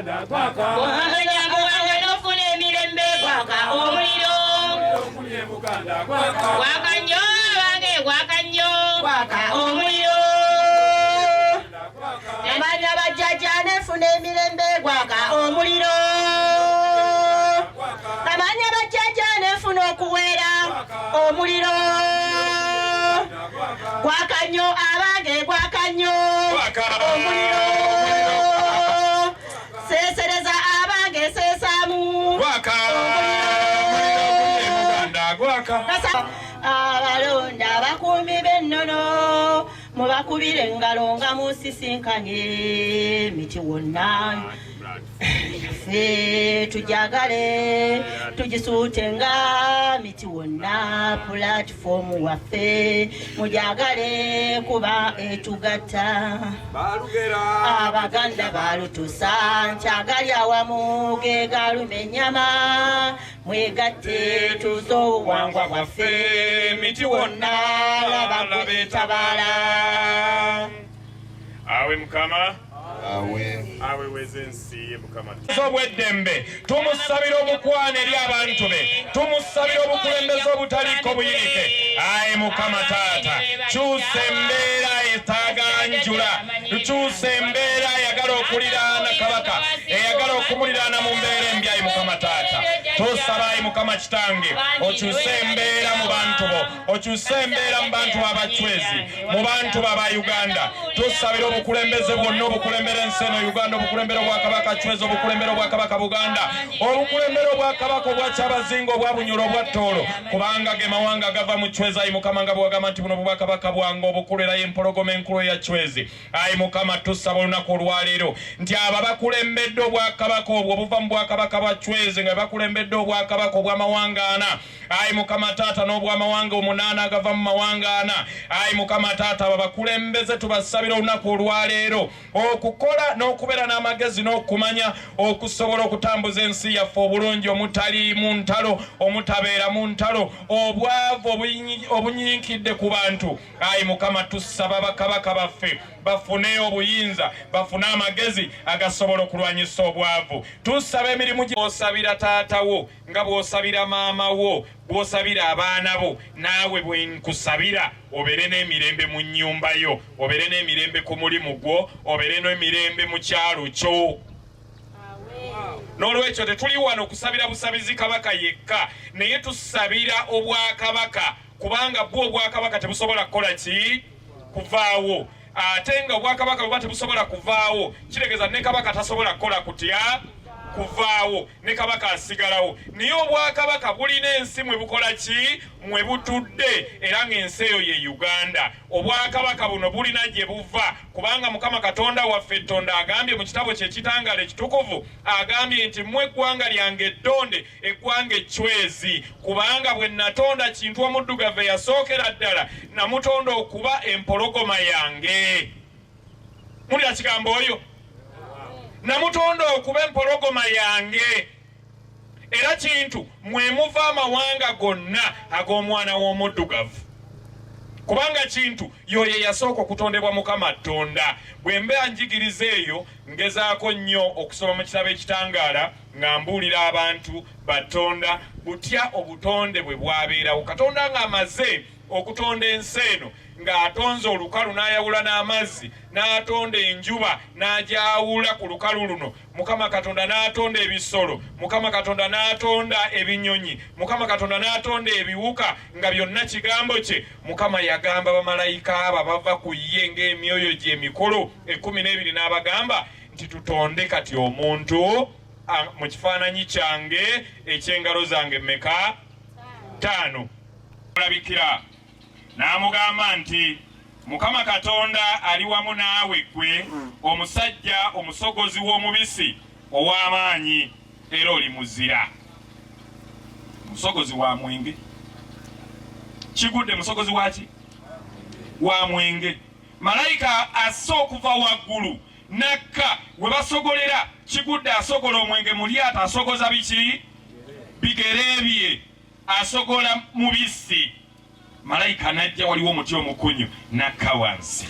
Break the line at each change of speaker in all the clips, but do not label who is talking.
Oyanguwanga n'ofuna emirembe, gwaka omuliro. Gwaka nnyo abange, gwaka nnyo, gwaka omuliro.
Amanya bajjajja nefuna emirembe, gwaka omuliro. Amanya bajjajja nefuna okuweera, omuliro. Gwaka nnyo abange, gwaka nnyo, omuliro. Seesereza abange, seesaamu.
Gwaka omuliro guli e Buganda, gwaka.
Abalonda abakuumi b'ennono, mubakubire engalo nga musisinkanye. Miti wonna yaffe tujagale, tugisuute nga miti wonna. Pulatifomu waffe mujagale, kuba etugatta.
Balugera.
Abaganda balutusa nkyagali awamu ge galuma ennyama. Mwegatte tuze obuwangwa bwaffe.
Miti wonna.
Laba gwe etabaala.
Awe Mukama.
Awe.
Aweweza ensi ye Mukama.
Obw'eddembe, tumusabira obukwana eri abantu be, tumusabira obukulembeze obutaliiko buyinike. Ayi Mukama Taata, kyusa embeera etaganjula, tukyusa embeera eyagala okuliraana kabaka, eyagala okumuliraana mu mbeera embi. Ayi Mukama Taata, tusaba, ayi Mukama Kitange, okyuse embeera mu bantu bo, okyuse embeera mu bantu b'Abacwezi, mu bantu b'aba Uganda. Tusabira obukulembeze bwonna obukulembera ensi eno Uganda, obukulembera obwakabaka Cwezi, obukulembera obwakabaka Buganda, obukulembera obwakabaka obwakyabazinga, obwa Bunyolo, obwa Tooro, kubanga ge mawanga gava mu Cwezi. Ayi Mukama, nga bwewagamba nti buno bwakabaka bwange obukulu, era y'empologoma enkulu eya Cwezi. Ayi Mukama, tusaba olunaku olwaleero nti abo abakulembedde obwakabaka obwo obuva mu bwakabaka bwa Cwezi, nga bakulembedde obwakabaka obw'amawanga ana, ayi Mukama Taata, n'obwamawanga omunaana agava mu mawanga ana, ayi Mukama Taata, abo bakulembeze tubasabira olunaku olwaleero okukola n'okubeera n'amagezi n'okumanya okusobola okutambuza ensi yaffe obulungi, omutaliimu ntalo, omutabeera mu ntalo, obwavu obunyinkidde ku bantu. Ayi Mukama, tusaba bakabaka baffe bafune obuyinza, bafune amagezi agasobola okulwanyisa obwavu. Tusaba emirimu. Osabira taata wo nga bw'osabira maama wo, bw'osabira abaana bo, naawe bwe nkusabira obeere n'emirembe mu nnyumba yo, obeere n'emirembe ku mulimu gwo, obeere n'emirembe mu kyalo kyo. N'olwekyo tetuli wano kusabira busabizi kabaka yekka, naye tusabira obwakabaka, kubanga bwo obwakabaka tebusobola kukola ki? Kuvaawo. Ate nga obwakabaka bweba tebusobola kuvaawo, kitegeeza ne kabaka tasobola kukola kutya? Kuvaawo. Ne kabaka asigalawo, naye obwakabaka bulina ensi mwe bukola ki? Mwe butudde, era ng'ensi eyo ye Uganda. Obwakabaka buno bulina gye buva, kubanga Mukama Katonda waffe Ttonda agambye mu kitabo kye Ekitangaala Ekitukuvu, agambye nti, "Mmwe eggwanga lyange eddonde, eggwanga eccwezi, kubanga bwe natonda Kintu omuddugavu eyasookera ddala, namutonda okuba empologoma yange." Mulira kigambo oyo, namutonda okuba empologoma yange. Era Kintu mwe muva amawanga gonna ag'omwana w'omuddugavu, kubanga Kintu yoyo eyasooka okutondebwa Mukama Ttonda. Bwe mba njigiriza eyo, ngezaako nnyo okusoma mu kitabo Ekitangaala nga mbuulira abantu batonda butya obutonde bwe bwabeerawo. Katonda ng'amaze okutonda ensi eno, ng'atonze olukalu n'ayawula n'amazzi, n'atonda enjuba n'agyawula ku lukalu luno, Mukama Katonda n'atonda ebisolo, Mukama Katonda n'atonda ebinyonyi, Mukama Katonda n'atonda ebiwuka, nga byonna kigambo kye. Mukama yagamba bamalayika abo abava ku ye ng'emyoyo gye emikulu 12, n'abagamba nti, "Tutonde kati omuntu mu kifaananyi kyange eky'engalo zange meka ttaano." Olabikira n'amugamba nti, "Mukama Katonda ali wamu naawe, ggwe omusajja omusogozi w'omubisi ow'amaanyi, era oli muzira." Musogozi wa mwenge. Kigudde musogozi waki? Wa mwenge. Malayika asse okuva waggulu nakka we basogolera. Kigudde asogola omwenge mu lyato, asogoza biki? Bigere bye, asogola mubisi. Malayika najja, waliwo omuti omukunyu, nakka wansi.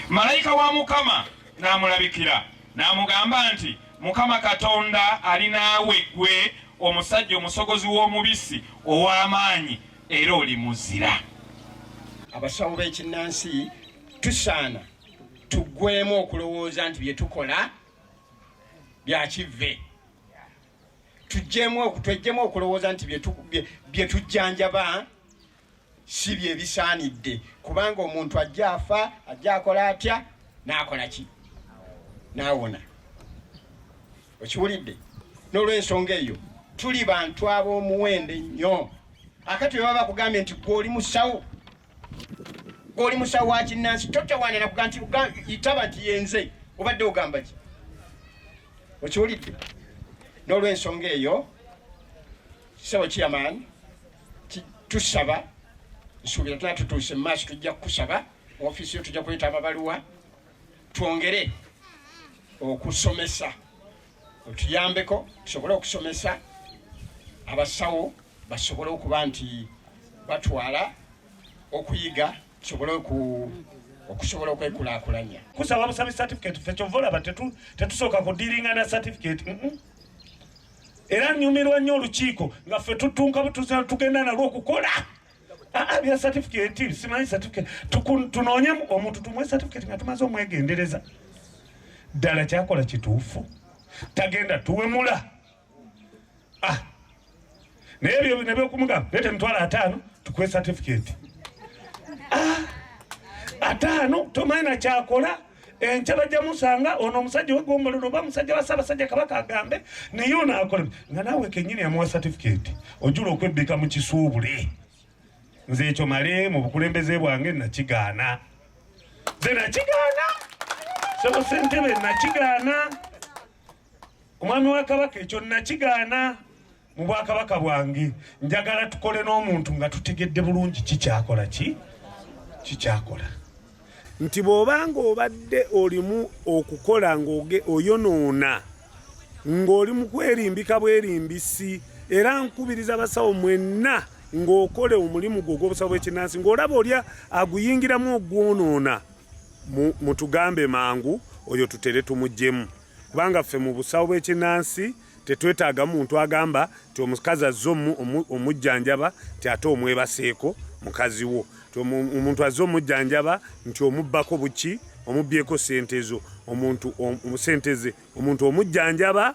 Malayika wa Mukama n'amulabikira. N'amugamba nti, Mukama Katonda ali naawe ggwe omusajja omusogozi w'omubisi ow'amaanyi era oli muzira.
Abasawo b'ekinnansi tusaana tuggwemu okulowooza nti bye tukola bya kivve. Tweggyemu okulowooza nti bye tujjanjaba si bye bisaanidde, kubanga omuntu ajja afa, ajja akola atya, n'akola ki, n'awona. Okiwulidde? N'olw'ensonga eyo tuli bantu ab'omuwendo ennyo. Akati bwe baba bakugambye nti gwe oli musawo, gwe oli musawo wa kinnansi, totawaana nakuga nti itaba nti yenze, obadde ogamba ki? Okiwulidde? N'olw'ensonga eyo ssebo chairman, tusaba, nsuubira tuna tutuuse mu maaso, tujja kukusaba ofiisi yo, tujja kuyita amabaluwa twongere okusomesa, otuyambeko tusobole okusomesa abasawo basobole okuba nti batwala okuyiga, tusobole okusobola okwekulaakulanya.
Kusaba busabi certificate, ffe kyova olaba tetusooka kudiringa na certificate. Era nnyumirwa nnyo olukiiko nga ffe tutunka butuusa tugenda nalwo okukola. Bya certificate, simanyi certificate. Tunoonye omuntu tumuwe certificate nga tumaze omwegendereza. Ddala kyakola kituufu. Tagenda tuwemula. Naye ebyo ne byokumugamba, leeta emitwalo 50 tukuwe certificate. 50 tomanyi na kyakola. Enkya bajja musanga ono omusajja w'eggombolola oba musajja wa Ssaabasajja Kabaka agambe naye ono akola nga naawe kennyini yamuwa certificate, ojula okwebbika mu kisuubule. Nze ekyo male mu bukulembeze bwange nakigaana. Nze nakigaana. Ssebo ssentebe nakigaana. Omwami wa Kabaka ekyo nakigaana mu bwakabaka bwange. Njagala tukole n'omuntu nga tutegedde bulungi kikyakola ki? Kikyakola.
Nti bw'obanga obadde olimu okukola oyonoona, ng'oli mu kwerimbika bwerimbisi, era nkubiriza abasawo mwenna ng'okole omulimu gwo ogw'obusawo bw'ekinnansi, ng'olaba oli aguyingiramu ogwonoona, mutugambe mangu oyo tutere tumuggyemu. Kubanga ffe mu busawo bw'ekinnansi tetwetaaga muntu agamba nti omukazi azze omujjanjaba nti ate omwebaseeko mukazi wo. Nti omuntu azze omujjanjaba nti omubbako buki, omubbyeko ssente zo, omuntu ssente ze, omuntu omujjanjaba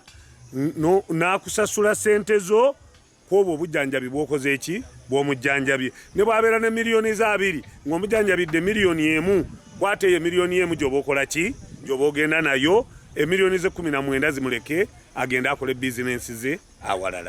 n'akusasula ssente zo kw'obwo obujjanjabi bw'okoze ki? Bw'omujjanjabye. Ne bw'abeera ne miliyoni za 2, ng'omujjanjabidde miliyoni 1, kwata eyo miliyoni 1 gy'oba okola ki? Gy'oba ogenda nayo, emiliyoni ze 19 zimuleke agende akole bizinensi ze awalala.